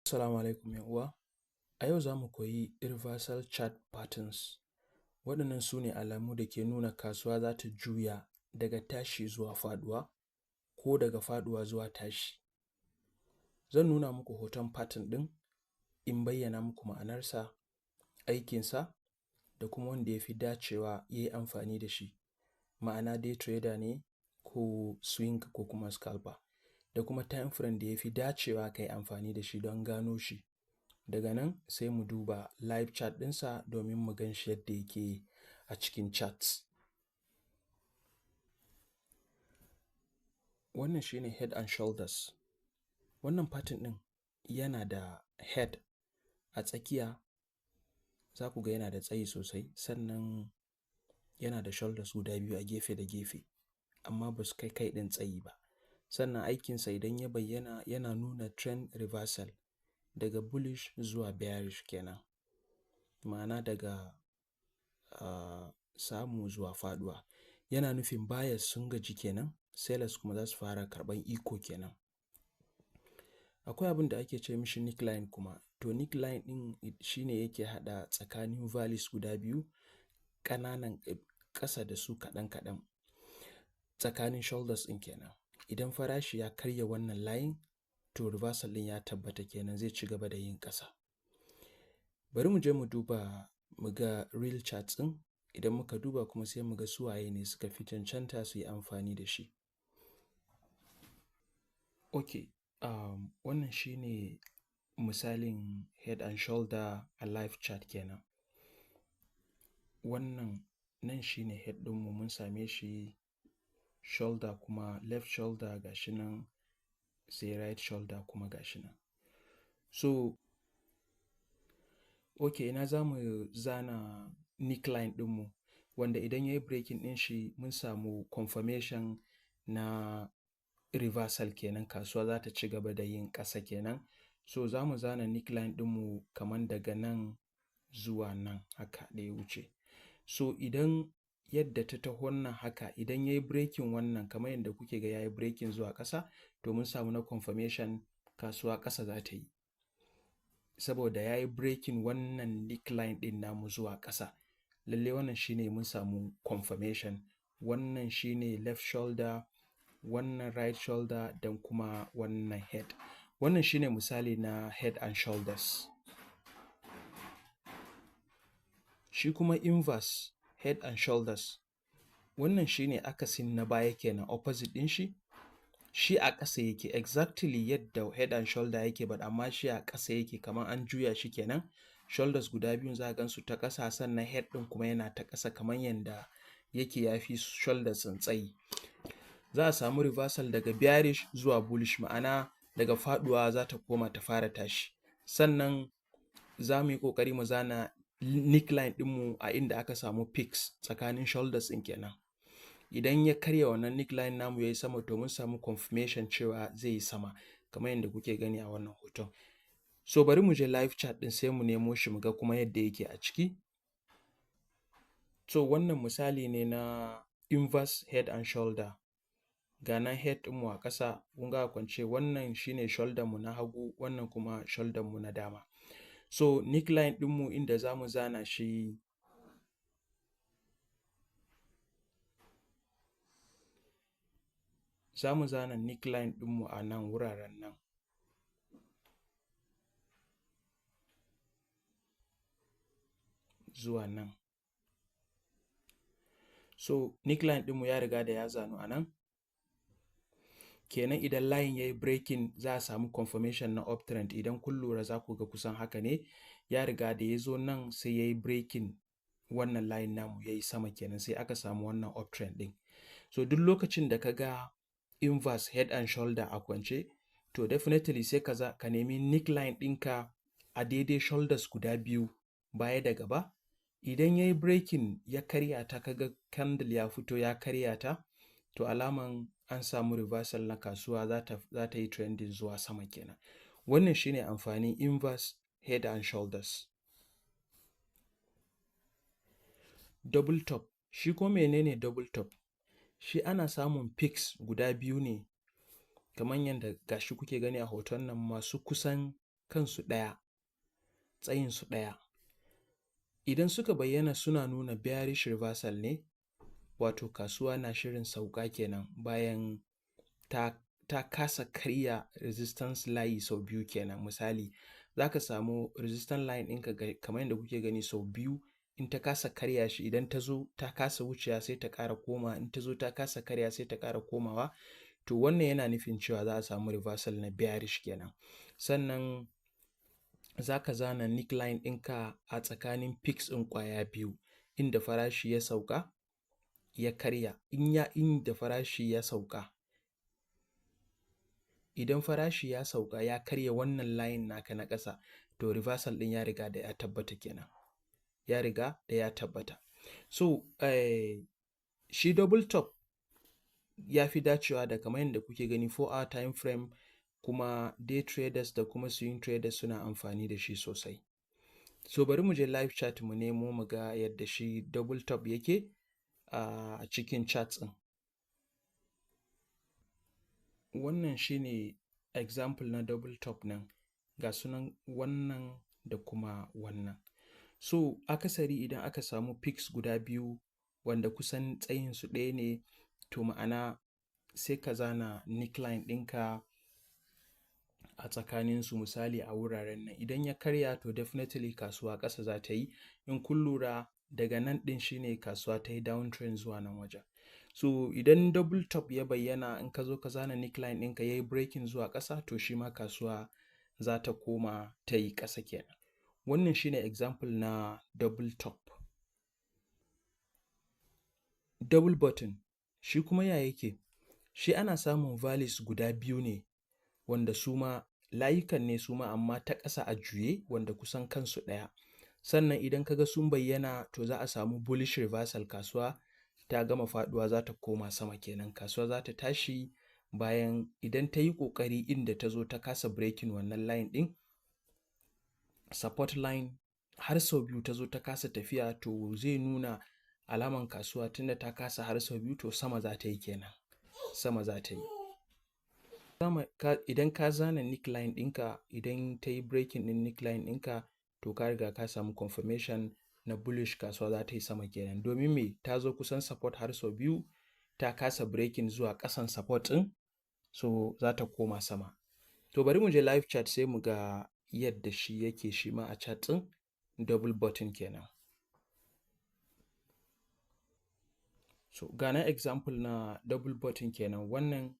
Assalamu alaikum ‘yan uwa, a yau za mu koyi reversal chart patterns. Waɗannan su ne alamu da ke nuna kasuwa za ta juya daga tashi zuwa faɗuwa ko daga faɗuwa zuwa tashi. Zan nuna muku hoton pattern ɗin in bayyana muku ma'anarsa, aikinsa da kuma wanda ya fi dacewa ya yi amfani da shi, ma'ana day trader ne ko swing ko kuma scalper, da kuma time frame da ya fi dacewa ka yi amfani da shi don gano shi. Daga nan sai mu duba live chart ɗinsa domin mu gan shi yadda yake a cikin chart. Wannan shi ne head and shoulders. Wannan pattern ɗin yana da head a tsakiya, za ku ga yana da tsayi sosai, sannan yana da shoulders guda biyu a gefe da gefe, amma ba su kai kai ɗin tsayi ba. Sannan aikinsa idan ya bayyana yana nuna trend reversal daga bullish zuwa bearish kenan, ma'ana daga samu zuwa faɗuwa. Yana nufin buyers sun gaji kenan, sellers kuma za su fara karɓan iko kenan. Akwai abin da ake ce mishi neckline kuma, to neckline ɗin shi ne yake haɗa tsakanin valleys guda biyu ƙananan ƙasa da su kaɗan kaɗan tsakanin shoulders ɗin kenan. Idan farashi ya karya wannan layin, to reversal ɗin ya tabbata kenan, zai ci gaba da yin ƙasa. Bari mu je mu duba mu ga real chart ɗin, idan muka duba kuma sai mu ga su waye ne suka fi cancanta su yi amfani da shi. Ok, wannan shi ne misalin head and shoulder a live chart kenan. Wannan nan shi ne head ɗinmu, mun same shi, shoulder kuma left shoulder ga shi nan, sai right shoulder kuma ga shi nan. So ok, ina za mu zana neckline ɗinmu, wanda idan ya yi breaking ɗin shi mun samu confirmation na reversal kenan, kasuwa za ta ci gaba da yin ƙasa kenan. So za mu zana neckline ɗinmu kaman daga nan zuwa nan haka da ya wuce. So idan yadda ta tahon nan haka, idan ya yi breaking wannan kamar yadda kuke ga ya yi breaking zuwa ƙasa, to mun samu na confirmation kasuwa ƙasa za ta yi, saboda ya yi breaking wannan neckline ɗin namu zuwa ƙasa. Lallai wannan shi ne mun samu confirmation. Wannan shi ne left shoulder, wannan right shoulder, dan kuma wannan head. Wannan shi ne misali na head and shoulders. Shi kuma inverse head and shoulders, wannan shi ne akasin na baya kenan, opposite ɗin shi. Shi a ƙasa yake exactly yadda head and shoulder yake, but amma shi a ƙasa yake kamar an juya shi kenan. Shoulders guda biyun za ka gan su ta ƙasa, sannan head ɗin kuma yana ta ƙasa kamar yanda yake ya fi shoulders ɗin tsayi. Za a samu reversal daga bearish zuwa bullish, ma'ana daga faɗuwa za ta koma ta fara tashi. Sannan za mu yi ƙoƙari mu zana neckline ɗinmu a inda aka samu peaks tsakanin shoulders ɗin kenan. Idan ya karya wannan neckline namu ya yi sama, to mun samu confirmation cewa zai yi sama kamar yadda kuke gani a wannan hoton. So bari mu je live chart ɗin sai mu nemo shi mu ga kuma yadda yake a ciki. So wannan misali ne na inverse head and shoulder. Ga nan head ɗinmu a ƙasa, kun ga a kwance, wannan shi ne shoulder mu na hagu, wannan kuma shoulder mu na dama. So neckline ɗinmu inda za mu zana shi, za mu zana neckline ɗinmu a nan wuraren nan. Zuwa nan. So neckline ɗinmu ya riga da ya zanu a nan. Kenan idan layin ya yi breaking za a samu confirmation na uptrend. Idan kun lura za ku ga kusan haka ne, ya riga da ya zo nan sai ya yi breaking wannan layin namu ya yi sama kenan, sai aka samu wannan uptrend ɗin. So duk lokacin da ka ga inverse head and shoulder a kwance, to definitely sai ka nemi neckline ɗinka a daidai shoulders guda biyu baya da gaba. Idan ya yi breaking ya karya ta, ka ga candle ya fito ya karya ta, to alaman an samu reversal na kasuwa za ta yi trending zuwa sama kenan. Wannan shi ne amfanin inverse head and shoulders. Double top, shi kuma mene ne double top? Shi ana samun peaks guda biyu ne kamar yadda ga shi kuke gani a hoton nan, masu kusan Kansu ɗaya, tsayinsu ɗaya. Idan suka bayyana, suna nuna bearish reversal ne, wato kasuwa na shirin sauka kenan bayan ta kasa karya resistance layi sau biyu kenan. Misali, za ka samu resistance line ɗinka kamar yadda kuke gani sau biyu, in ta kasa karya shi, idan ta zo ta kasa wucewa, sai ta ƙara komawa. In ta zo ta kasa karya, sai ta ƙara komawa. To wannan yana nufin cewa za a samu reversal na bearish kenan. Sannan za ka zana neckline ɗinka a tsakanin peaks ɗin ƙwaya biyu inda farashi ya sauka ya karya. In ya inda farashi ya sauka, idan farashi ya sauka ya karya wannan layin naka na ƙasa, to reversal ɗin ya riga da ya tabbata kenan, ya riga da ya tabbata. So shi double top ya fi dacewa da, kamar yadda kuke gani, 4 hour time frame, kuma day traders da kuma swing traders suna amfani da shi sosai. So bari mu je live chart mu nemo mu ga yadda shi double top yake a cikin charts ɗin. Wannan shine example na double top nan, ga sunan wannan da kuma wannan. So akasari idan aka samu peaks guda biyu wanda kusan tsayinsu ɗaya ne, to ma'ana sai ka zana neckline ɗinka a tsakaninsu. Misali, a wuraren nan, idan ya karya, to definitely kasuwa ƙasa za ta yi. In kun lura, daga nan ɗin shine kasuwa ta yi down trend zuwa nan wajen. So idan double top ya bayyana, in ka zo ka zana neckline ɗinka, ya yi breaking zuwa ƙasa, to shi ma kasuwa za ta koma ta yi ƙasa kenan. Wannan shine example na double top. Double bottom shi kuma ya yake? Shi ana samun valleys guda biyu ne wanda su ma layukan ne su ma, amma ta ƙasa a juye, wanda kusan kansu ɗaya. Sannan idan ka ga sun bayyana, to za a samu bullish reversal, kasuwa ta gama faɗuwa za ta koma sama kenan. Kasuwa za ta tashi bayan idan ta yi ƙoƙari inda ta zo ta kasa breaking wannan line ɗin, support line, har sau biyu ta zo ta kasa tafiya, to zai nuna alaman kasuwa tunda ta kasa har sau biyu, to sama za ta yi kenan, sama za ta yi. Idan ka zana neckline ɗinka, idan ta yi breaking ɗin neckline ɗinka, to ka riga ka samu confirmation na bullish, kasuwa za ta yi sama kenan. Domin me? Ta zo kusan support har sau biyu ta kasa breaking zuwa ƙasan support ɗin, so za ta koma sama. To bari mu je live chart sai mu ga yadda shi yake shi ma a chart ɗin, double bottom kenan. So ga na example na double bottom kenan. Wannan,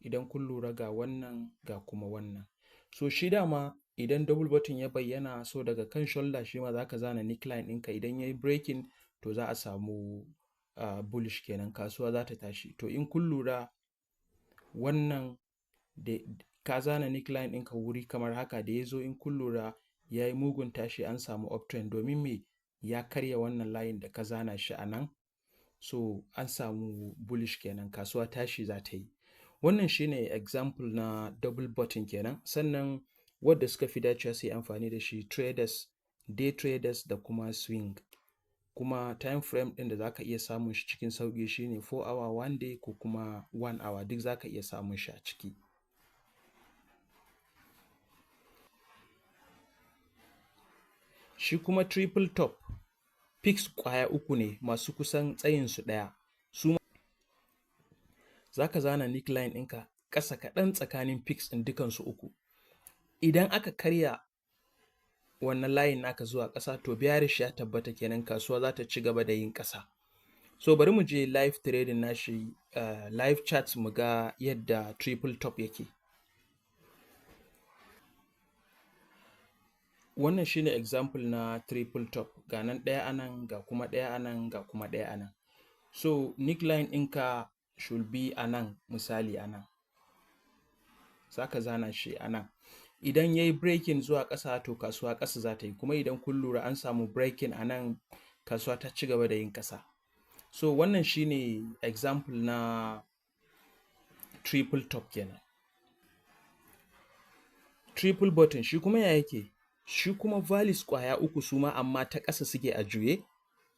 idan kun lura, ga wannan, ga kuma wannan. So shi dama idan double bottom ya bayyana, so daga kan shoulder shi ma za ka zana neckline ɗinka. Idan ya yi breaking, to za a samu bullish kenan, kasuwa za ta tashi. To in kun lura, wannan da ka zana neckline ɗinka wuri kamar haka, da ya zo, in kun lura, ya yi mugun tashi, an samu uptrend. Domin me? Ya karya wannan layin da ka zana shi a nan, so an samu bullish kenan, kasuwa tashi za ta yi. Wannan shine example na double bottom kenan. Sannan wadda suka fi dacewa su yi amfani da shi, traders, day traders da kuma swing. Kuma time frame ɗin da za ka iya samun shi cikin sauƙi shine 4 hour, 1 day ko kuma 1 hour, duk za ka iya samun shi a ciki. Shi kuma triple top, peaks ƙwaya uku ne masu kusan tsayinsu ɗaya. Su za ka zana neckline ɗinka ƙasa kaɗan tsakanin peaks ɗin dukansu uku. Idan aka karya wannan layin naka zuwa ƙasa, to bearish ya tabbata kenan, kasuwa za ta ci gaba da yin ƙasa. So bari mu je live trading nashi, live chart, mu ga yadda triple top yake. Wannan shine example na triple top. Ga nan ɗaya anan, ga kuma ɗaya anan, ga kuma ɗaya anan. So neckline ɗinka should be anan, misali anan. Za ka zana shi anan. Idan ya yi breaking zuwa ƙasa, to kasuwa ƙasa za ta yi. Kuma idan kun lura, an samu breaking a nan, kasuwa ta ci gaba da yin ƙasa. So wannan shine example na triple top kenan. Triple bottom shi kuma ya yake? Shi kuma valleys ƙwaya uku su ma, amma ta ƙasa suke a juye.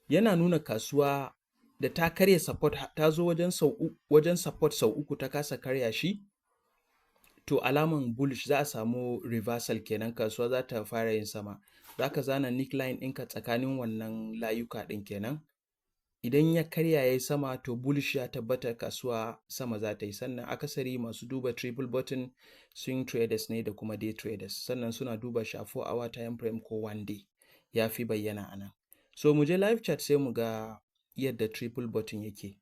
Yana nuna kasuwa da ta karya support, ta zo wajen support sau uku ta kasa karya shi, To alaman bullish, za a samu reversal kenan, kasuwa za ta fara yin sama. Za ka zana neckline ɗinka tsakanin wannan layuka ɗin kenan. Idan ya karya ya yi sama, to bullish ya tabbata, kasuwa sama za ta yi. Sannan akasari masu duba triple bottom swing traders ne da kuma day traders. Sannan suna duba shi a 4 hour time frame ko one day, ya fi bayyana a nan. So mu je live chart sai mu ga yadda triple bottom yake.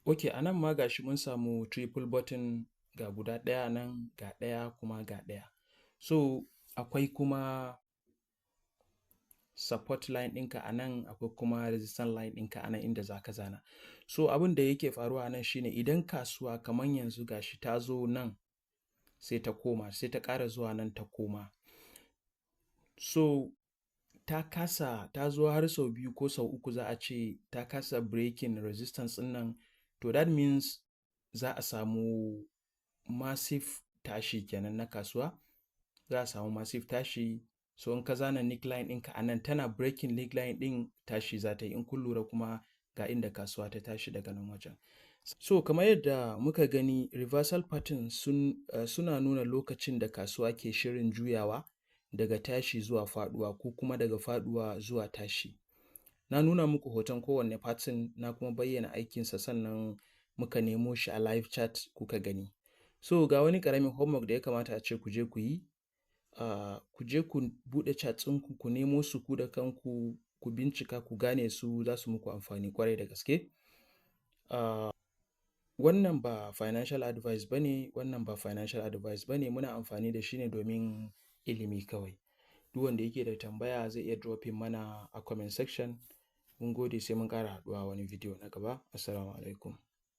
Ok, a nan ma ga shi mun samu triple bottom, ga guda ɗaya nan, ga ɗaya kuma, ga ɗaya. So akwai kuma support line ɗinka a nan, akwai kuma resistance line ɗinka a nan inda za ka zana. So abin da yake faruwa a nan shine, idan kasuwa kamar yanzu gashi ta zo nan, sai ta koma, sai ta ƙara zuwa nan ta koma. So ta kasa, ta zo har sau biyu ko sau uku za a ce, ta kasa breaking resistance ɗin nan, to that means za a samu massive tashi kenan na kasuwa, za a samu massive tashi. So in ka zana neckline ɗinka a nan, tana breaking neckline ɗin, tashi za ta yi. In kun lura kuma, ga inda kasuwa ta tashi daga nan wajen. So kamar yadda muka gani, reversal pattern suna nuna lokacin da kasuwa ke shirin juyawa daga tashi zuwa faɗuwa ko kuma daga faɗuwa zuwa tashi. Na nuna muku hoton kowanne pattern, na kuma bayyana aikinsa, sannan muka nemo shi a live chart kuka gani. So ga wani ƙaramin homework da ya kamata a ce ku je ku yi. Ku je ku buɗe charts ɗinku, ku nemo su ku da kanku, ku bincika, ku gane su, za su muku amfani ƙwarai da gaske. Wannan ba financial advice ba ne, wannan ba financial advice ba ne, muna amfani da shi ne domin ilimi kawai. Duk wanda yake da tambaya zai iya dropping mana a comment section. Mun gode, sai mun ƙara haɗuwa wani video na gaba. Assalamu alaikum.